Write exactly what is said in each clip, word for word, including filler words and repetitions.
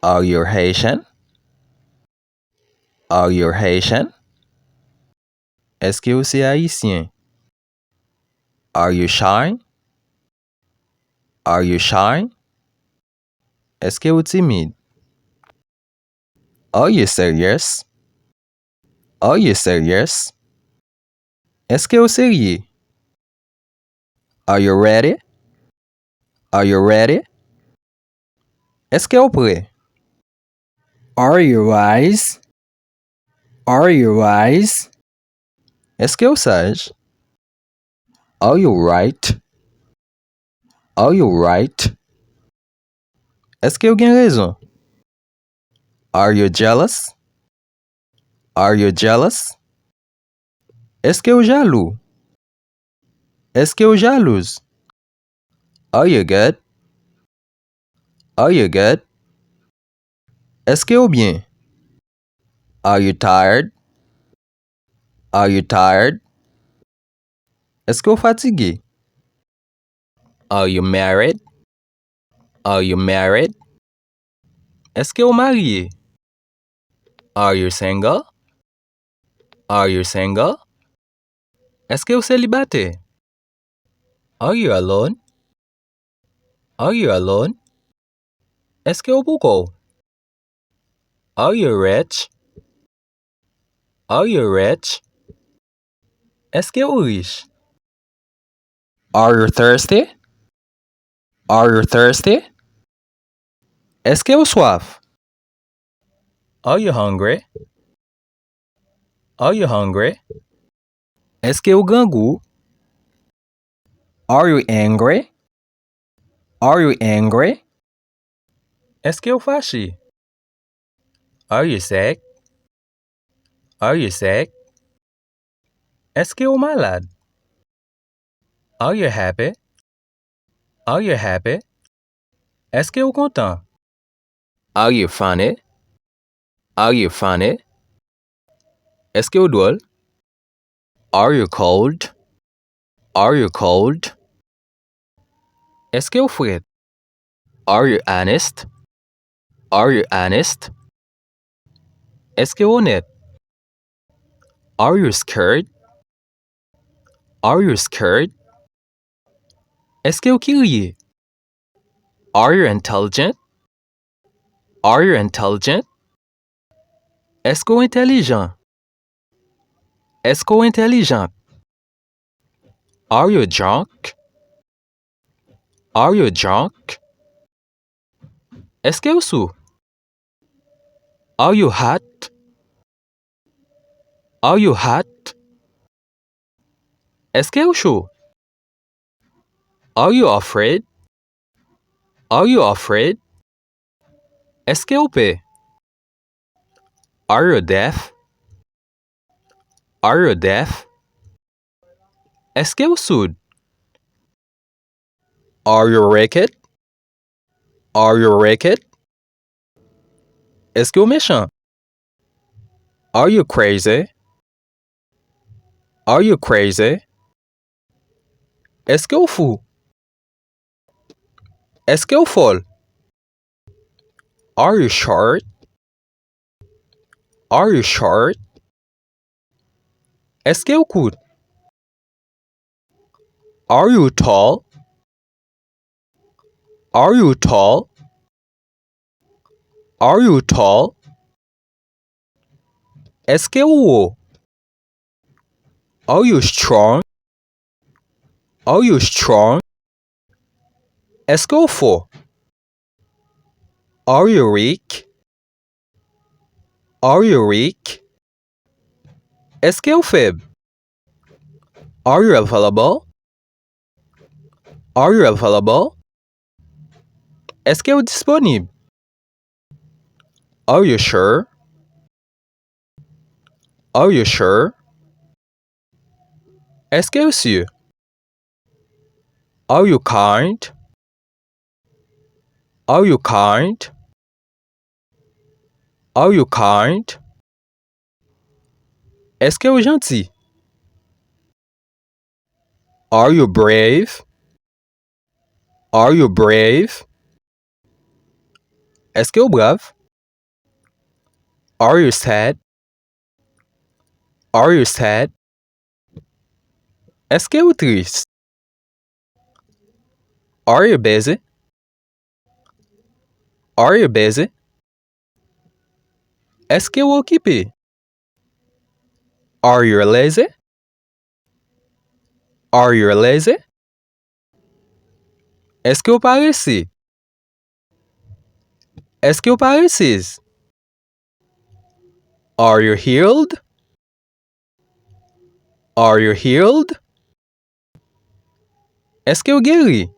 Are you Haitian? Are you Haitian? Èske w se Ayisyen? Are you shy? Are you shy? Èske w timid? Are you serious? Are you serious? Èske w serye? Are you ready? Are you ready? Èske w prè? Are you wise? Are you wise? Èske w saj? Are you right? Are you right? Èske w gen rezon? Are you jealous? Are you jealous? Èske w jalou? Èske w jalouz? Are you good? Are you good? Èske w byen? Are you tired? Are you tired? Èske w fatige? Are you married? Are you married? Èske w marye? Are you single? Are you single? Èske w selibatè? Are you alone? Are you alone? Èske w pou kò w? Are you rich? Are you rich? Èske w rich? Are you thirsty? Are you thirsty? Èske w swaf? Are you hungry? Are you hungry? Èske w grangou? Are you angry? Are you angry? Èske w fache? Are you sick? Are you sick? Èske w malad? Are you happy? Are you happy? Èske w kontan? Are you funny? Are you funny? Èske w dwòl? Are you cold? Are you cold? Èske w frèt? Are you honest? Are you honest? Èske w onèt? Are you scared? Are you scared? Èske w kirye? Are you intelligent? Are you intelligent? Èske w entèlijan? Èske w entèlijant? Are you drunk? Are you drunk? Èske w sou? Are you hot? Are you hot? Èske w cho? Are you afraid? Are you afraid? Èske w pè? Are you deaf? Are you deaf? Èske w soud? Are you wicked? Are you wicked? Èske w mechan? Are you crazy? Are you crazy? Èske w fou? Èske w fòl? Are you short? Are you short? Èske w kout? Are you tall? Are you tall? Are you tall? Èske w wo? Are you strong? Are you strong? Èske w fò? Are you weak? Are you weak? Èske w fèb? Are you available? Are you available? Èske w disponib? Are you sure? Are you sure? Èske w si? Are you kind? Are you kind? Are you kind? Èske w janti? Are you brave? Are you brave? Èske w brav? Are you sad? Are you sad? Èske w tris? Are you busy? Are you busy? Èske w okipe? Are you lazy? Are you lazy? Èske w parese? Èske w paresez? Are you healed? Are you healed? Èske w geri?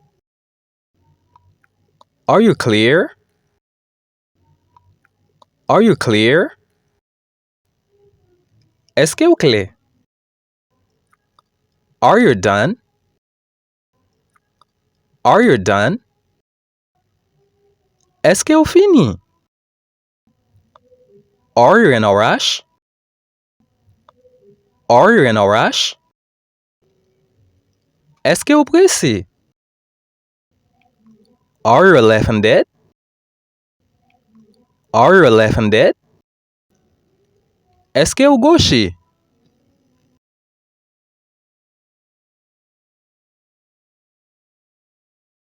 Are you clear? Are you clear? Èske w klè? Are you done? Are you done? Èske w fini? Are you in a rush? Are you in a rush? Èske w prese? Are you left-handed? Are you left-handed? Èske w goche?